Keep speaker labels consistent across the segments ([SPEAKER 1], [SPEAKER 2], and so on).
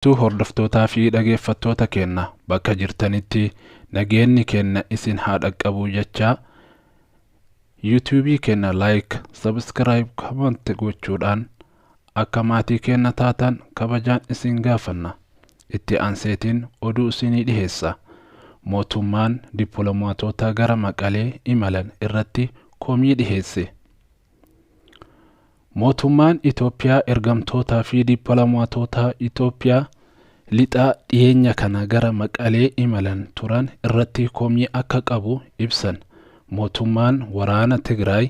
[SPEAKER 1] Hordoftootaa fi dhageeffattoota keenna, bakka jirtanitti nageenyi keenna isin haa dhaqqabu jechaa, yuutuubii keenya like, subscribe, comment gochuudhaan akka maatii keenya taatan kabajaan isin gaafanna. Itti aanseetiin oduu isinii dhiheessa. Mootummaan dippiloomaatota gara Maqalee imalan irratti komii dhiheesse. Mootummaan Itoophiyaa ergamtootaa fi dippiloomaatota Itoophiyaa lixaa dhiyeenya kana gara Maqalee imalan turan irratti komii akka qabu ibsan. Mootummaan waraana Tigraay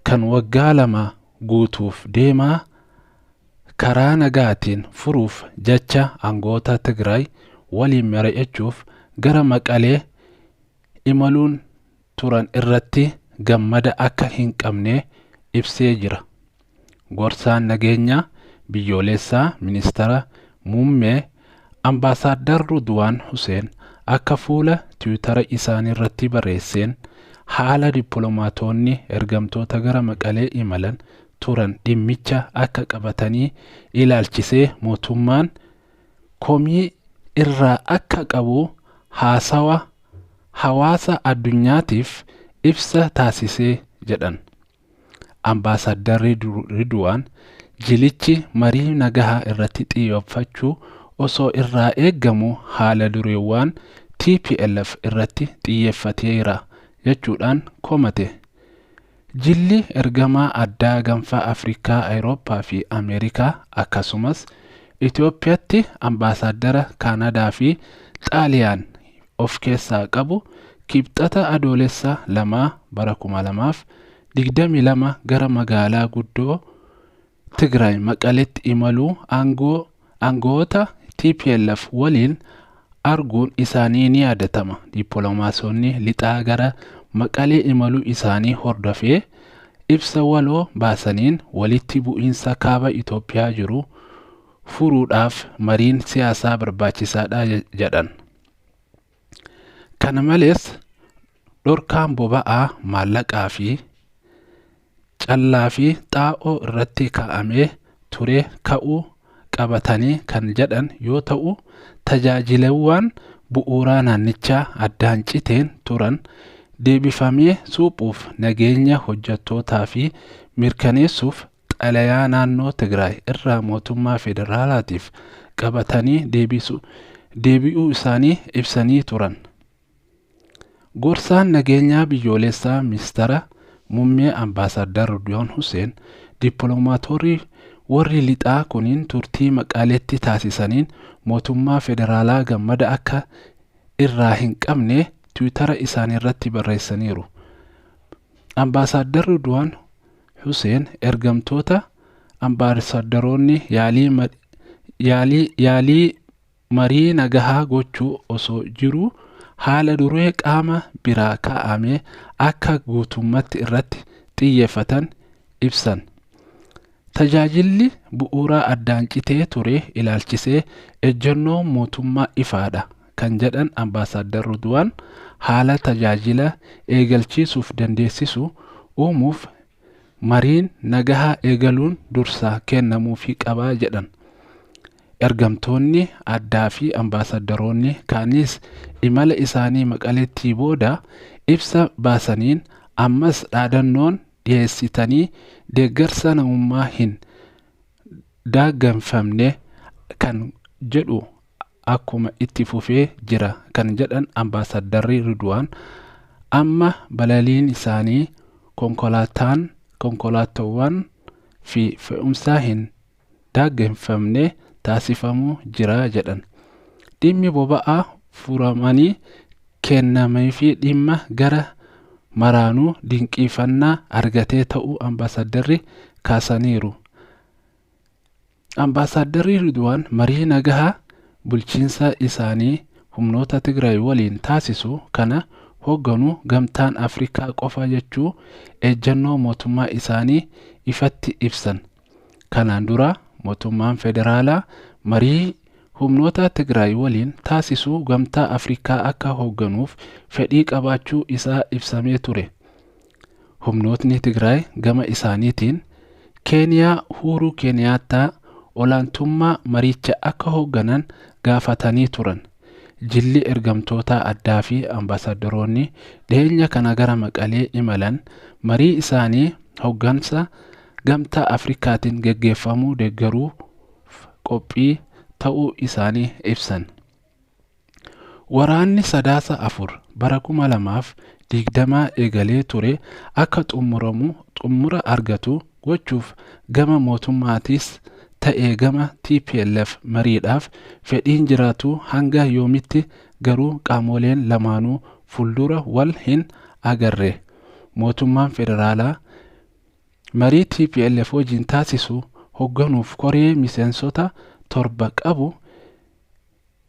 [SPEAKER 1] kan waggaa 2 guutuuf deemaa karaa nagaatiin furuuf jecha aangoota Tigraay waliin mari'achuuf gara Maqalee imaluun turan irratti gammada akka hin qabne ibsee jira. Gorsaan nageenyaa biyyoolessaa ministeera muummee Ambaasaadar Ridwaan Huseen akka fuula Tiwiitara isaanii irratti barreesseen, haala dippiloomaatonni ergamtoota gara Maqalee imalan turan dhimmicha akka qabatanii ilaalchisee mootummaan komii irraa akka qabu haasawa hawaasa addunyaatiif ibsa taasisee jedhan. Ambaasaadar Ridwaan jilichi marii nagahaa irratti xiyyeeffachuu osoo irraa eegamu haala dureewwan TPLF irratti xiyyeeffateera jechuudhaan komate. Jilli ergamaa addaa gaanfa Afrikaa, Awurooppaa fi Ameerikaa akkasumas Itoophiyaatti ambaasaadara Kaanadaa fi Xaaliyaan of keessaa qabu Kibxata Adoolessa 2 bara 2022 gara magaalaa guddoo Tigraay Maqaleetti imaluu aangoota TPLF waliin arguun isaanii ni yaadatama. Dippiloomaasonni lixaa gara Maqalee imaluu isaanii hordofee ibsa waloo baasaniin walitti bu'iinsa kaaba Itoophiyaa jiru furuudhaaf mariin siyaasaa barbaachisaadha jedhan. Kana malees dhorkaan boba'aa, maallaqaa fi callaa fi xaa'oo irratti kaa'amee ture ka'uu qabatanii kan jedhan yoo ta'u, tajaajilawwan bu'uuraa naannichaa addaan citeen turan deebifamee suphuuf, nageenya hojjettootaa fi mirkaneessuuf xalayaa naannoo Tigraay irraa mootummaa federaalaatiif qabatanii deebi'uu isaanii ibsanii turan. Gorsaan nageenyaa biyyoolessaa ministeera muummee Ambaasaadar Ridwaan Huseen dippiloomaatonni warri lixaa kuniin turtii Maqaleetti taasisaniin mootummaa federaalaa gammada akka irraa hin qabne Tiwiitara isaanii irratti barreessaniiru. Ambaasaadar Ridwaan Huseen ergamtoota ambaasadaroonni yaalii marii nagahaa gochuu osoo jiruu haala duree qaama biraa kaa'ame akka guutummaatti irratti xiyyeeffatan ibsan. Tajaajilli bu'uuraa addaan citee ture ilaalchisee ejjennoo mootummaa ifaadha kan jedhan Ambaasaadar Ridwaan, haala tajaajila eegalchiisuuf dandeessisu uumuuf mariin nagahaa eegaluun dursa kennamuufii qabaa jedhan. Ergamtoonni addaa fi ambaasadaroonni kaanis imala isaanii Maqaleetti booda ibsa baasaniin ammas dhaadannoon dhiyeessitanii deeggarsa namummaa hin daangeffamne kan jedhu akkuma itti fufee jira kan jedhan Ambaasaaddarri Ridwaan, amma balaliin isaanii konkolaataawwan fi fe'umsa hin daangeffamne taasifamuu jira jedhan. Dhimmi boba'aa furamanii kennameefii dhimma gara maraanuu dinqiifannaa argatee ta'uu ambaasaaddarri kaasaniiru. Ambaasaaddarri Ridwaan marii nagahaa bulchiinsa isaanii humnoota Tigraay waliin taasisu kana hoogganuu gamtaan Afrikaa qofa jechuu ejjennoo mootummaa isaanii ifatti ibsan. Kanaan dura mootummaan federaalaa marii humnoota Tigraay waliin taasisuu gamtaa Afrikaa akka hoogganuuf fedhii qabaachuu isaa ibsamee ture. Humnootni Tigraay gama isaaniitiin Keeniyaa Uhuru Keeniyaattaa olaantummaa maricha akka hoogganan gaafatanii turan. Jilli ergamtoota addaa fi ambaasaadaroonni dhiyeenya kana gara Maqalee imalan marii isaanii hooggansa Gamtaa Afrikaatiin geggeeffamuu deeggaruuf qophii ta'uu isaanii ibsan. Waraanni Sadaasa 4 bara 2020 eegalee ture akka xumuramu xumura argatu gochuuf gama mootummaatis ta'ee gama TPLF mariidhaaf fedhiin jiraatu hanga yoomitti garuu qaamoleen lamaanuu fuuldura wal hin agarre. Mootummaan federaalaa marii TPLF wajjin taasisu hoogganuuf koree miseensota 7 qabu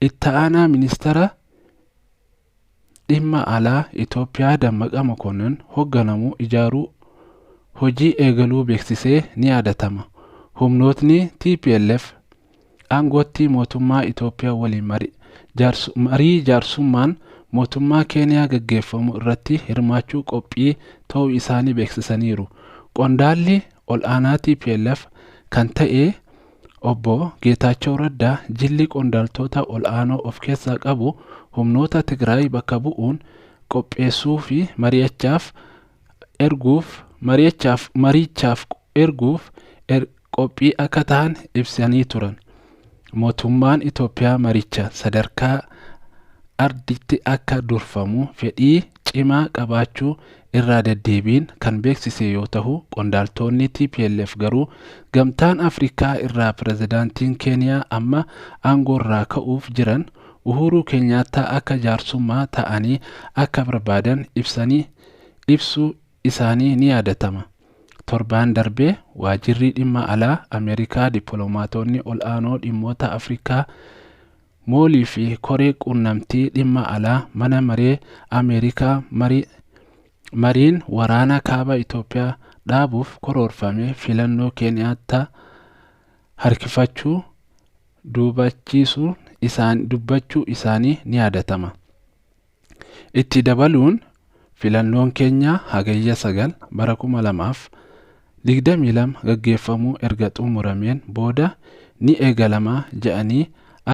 [SPEAKER 1] itti aanaa ministeera dhimma alaa Itoophiyaa Dammaqa Mokonnin hoogganamu ijaaruu hojii eegaluu beeksisee ni yaadatama. Humnootni TPLF aangootti mootummaa Itoophiyaa waliin marii jaarsummaan mootummaa Keeniyaa gaggeeffamu irratti hirmaachuu qophii ta'uu isaanii beeksisaniiru. Qondaalli ol'aanaa TPLF kan ta'e obbo Geetaachoo Raddaa jilli qondaaltota ol'aanoo of keessaa qabu humnoota Tigraay bakka bu'uun qopheessuu fi marichaaf erguuf qophii akka ta'an ibsanii turan. Mootummaan Itoophiyaa maricha sadarkaa ardiitti akka durfamu fedhii cimaa qabaachuu irraa deddeebiin kan beeksise yoo ta'u, qondaaltonni TPLF garuu Gamtaan Afrikaa irraa pirezidaantiin Keeniyaa amma aangoorraa ka'uuf jiran Uhuruu Keenyaattaa akka jaarsummaa ta'anii akka barbaadan ibsuu isaanii ni yaadatama. Torbaan darbee waajjirri dhimma alaa Ameerikaa dippiloomaatonni ol'aanoo dhimmoota Afrikaa moolii fi koree quunnamtii dhimma alaa mana maree Ameerikaa mariin waraana kaaba Itoophiyaa dhaabuuf karoorfame filannoo Keeniyaattaa harkifachuu dubbachuu isaanii ni yaadatama. Itti dabaluun filannoon Keeniyaa Hagayya 9 bara 2022 gaggeeffamuu erga xumurameen booda ni eegalama jedhanii